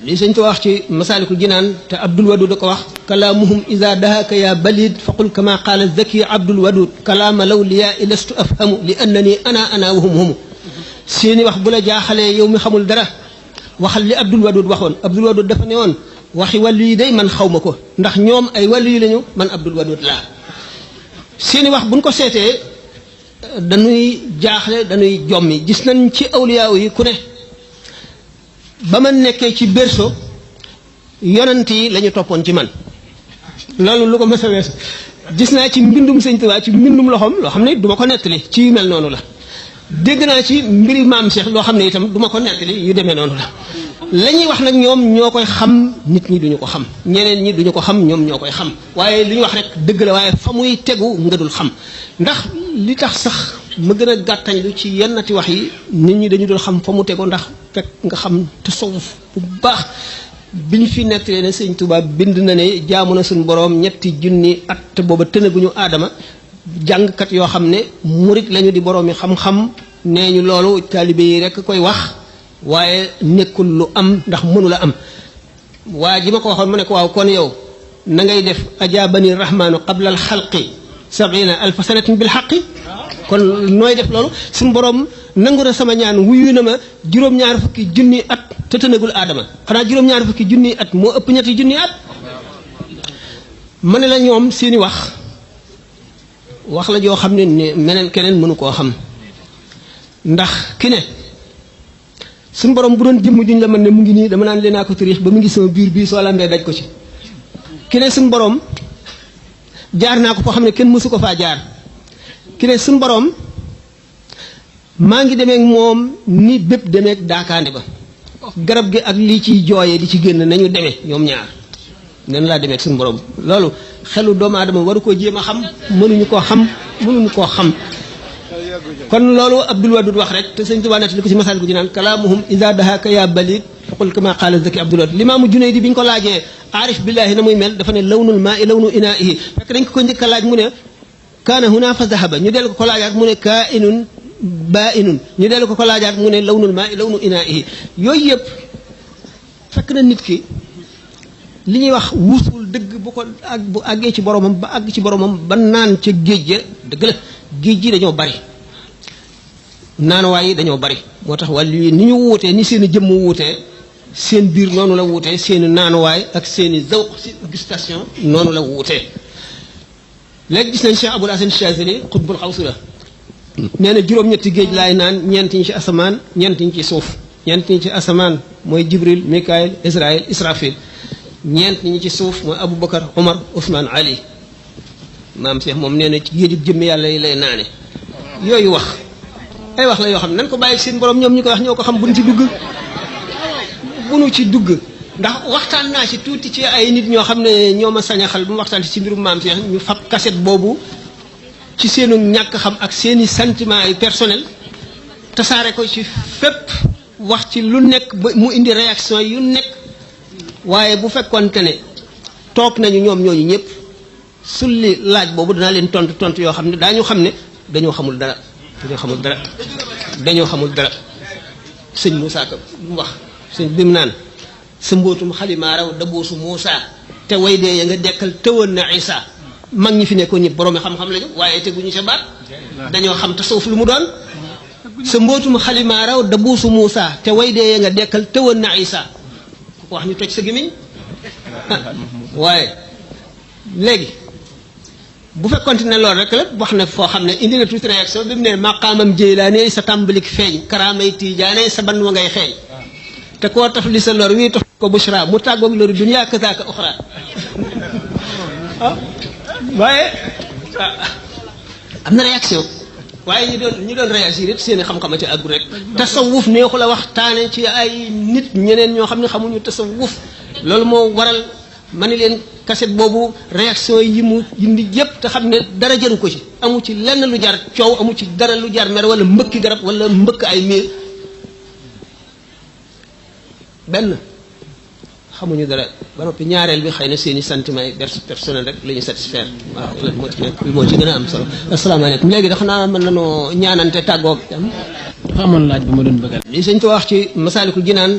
li sëñ Tuubaa wax ci masaalikul jinaan te Abdul Wadud da ko wax kalaamuhum ida dahaka ya balid faqul kama qaala zaki Abdul Wadud kalaama law liyaa ilastu afhamu li annani ana wahum humu seeni wax bu la jaaxalee yow mi xamul dara waxal li Abdul Wadud waxoon Abdul Wadud dafa ne woon waxi wàllu yi day man xaw ma ko ndax ñoom ay wàllu yi lañu man Abdul Wadud laa seeni wax buñ ko seetee dañuy jaaxle dañuy jommi gis nañ ci awliyaaw yi ku ne ba ma nekkee ci berceau yonent yi la ñu toppoon ci man loolu lu ko mës a weesu gis naa ci mbindum sëñ Tuubaa ci mbindum loxoom loo xam ne du ma ko nettali ci yu mel noonu la dégg naa ci mbiri maam Cheikh loo xam ne itam du ma ko nettali yu demee noonu la ñuy wax nag ñoom ñoo koy xam nit ñi duñu ko xam ñeneen ñi duñu ko xam ñoom ñoo koy xam waaye li ñu wax rek dëgg la waaye fa muy tegu nga dul xam ndax li tax sax ma gën a gàttañ lu ci yennati wax yi nit ñi dañu dul xam fa mu tego ndax fekk nga xam tasawuf bu baax bi ñu fi nettalee ne sëñ Tuubaa bind na ne jaamu na suñu boroom ñetti junni at te booba tënaguñu aadama jàngkat yoo xam ne murit lañu di boroom yi xam-xam nee ñu loolu taalibe yi rekk koy wax waaye nekkul lu am ndax mënu la am waa ji ma ko waxoon mu ne ko waaw kon yow na ngay def ajaabani rahmaanu qabla al xalqi sabina alfa sanatin bil xaqi kon nooy def loolu suñu borom nangu na sama ñaan wuyu na ma juróom-ñaar fukki junni at te tënagul aadama xanaa juróom-ñaar fukki junni at moo ëpp ñetti junni at ma ne la ñoom seeni wax la joo xam ne meneen keneen mënu koo xam ndax ki ne suñu borom bu doon jëmm juñ la mën ne mu ngi nii dama naan leen naa ko tariix ba mu ngi sama biir bii soo lambee daj ko ci ki ne suñu borom jaar naa ko foo xam ne kenn mësu ko faa jaar ki ne suñu borom maa ngi demeek moom ni bépp demeek daakaande ba garab gi ak lii ciy jooyee di ci génn nañu demee ñoom ñaar nen laa demeek suñu borom loolu xelu doomu aadama waru koo jéem a xam mënuñu koo xam kon loolu Abdul Wadud wax rek te sëñ Tuubaa nettali ko ci Masaalikul Jinaan kalaamuhum iza dahaka ya balid faqul kama qaala zaki Abdul Wadud Limaamu Junaydi bi ñu ko laajee aarif billaahi na muy mel dafa ne lawnul maa i lawnu inaa'ihi fekk dañ ko njëkk a laaj mu ne kaana huna fa zahaba ñu dellu ko laajaat mu ne kaa'inun baa'inun ñu dellu ko laajaat mu ne lawnul maa i lawnu inaa'ihi yooyu yëpp fekk na nit ki li ñuy wax wusul dëgg bu àggee ci boromam ba àgg ci boromam ba naan ca géej ga dëgg la géej gi dañoo bari naanuwaay yi dañoo bari moo tax wàllu yi ni ñu wuutee ni seen i jëmm wuutee seen biir noonu la wuutee seen i naanuwaay ak seen i zawq si gustation noonu la wuutee léegi gis nañ Cheikh Abul Hasan Chazili xutbul xawsu la nee na juróom-ñetti géej laay naan ñeent ñi ci asamaan ñeent ñi ci suuf ñeent ñi ci asamaan mooy Jibril Mikaayil Israël Israfil ñeent ñi ci suuf mooy Aboubacar Omar Ousmane Ali maam Cheikh moom nee na ci géejug jëmm yàlla yi lay naane yooyu wax ay wax la yoo xam ne nan ko bàyyi seen borom ñoom ñu koy wax ñoo ko xam buñ ci dugg ndax waxtaan naa ci tuuti ci ay nit ñoo xam ne ñoo ma sañ a xal bu mu waxtaan ci mbirum maam Cheikh ñu fab cassette boobu ci seenu ñàkk xam ak seeni sentiment yi personnel tasaare ko ci fépp wax ci lu nekk ba mu indi réaction yu nekk waaye bu fekkoonte ne toog nañu ñoom ñooñu ñëpp sulli laaj boobu danaa leen tontu yoo xam ne daañu xam ne dañoo xamul dara sëñ Moussa Ka mu wax sëñ bi mu naan sa mbootum xalimaa raw daboosu Moussa te way dee ya nga dekkal tëwoon na Isa mag ñi fi nekkoon ñëpp boroomi xam-xam lañu waaye teguñu sa baat dañoo xam tasawuf lu mu doon sa mbootum xalimaa raw daboosu Moussa te way dee ya nga dekkal tëwoon na Isa ku ko wax ñu toj sa gémmiñ waaye léegi bu fekkoon ne loolu rek la wax na foo xam ne indi na tuuti réaction bi mu ne maqaamam Jeylaane sa tàmbalik feeñ karaamay Tiijaane sa ban wa ngay xeeñ te koo taf li sa lor wii taf ko bushra mu tàggoog loru dunya kazaaka uxra waaye am na réaction waaye ñi doon réagir it seen i xam-xam a ci àggu rek tasawuf neexu la waxtaane ci ay nit ñeneen ñoo xam ne xamuñu tasawuf loolu moo waral ma ni leen cassette boobu réaction yi mu indi yépp te xam ne dara jaru ko ci amu ci lenn lu jar coow amu ci dara lu jar mer wala mbëkki garab wala mbëkk ay miir benn xamuñu dara ba noppi ñaareel bi xëy na seeni sentiment yi personnel rek la ñu satisfaire waaw loolu moo ci nekk moo ci gën a am solo asalaamaaleykum léegi dafa naa mën nañoo ñaanante tàggoog dafa amoon laaj bu ma doon bëggal li sëñ Tuubaa wax ci Masaalikul Jinaan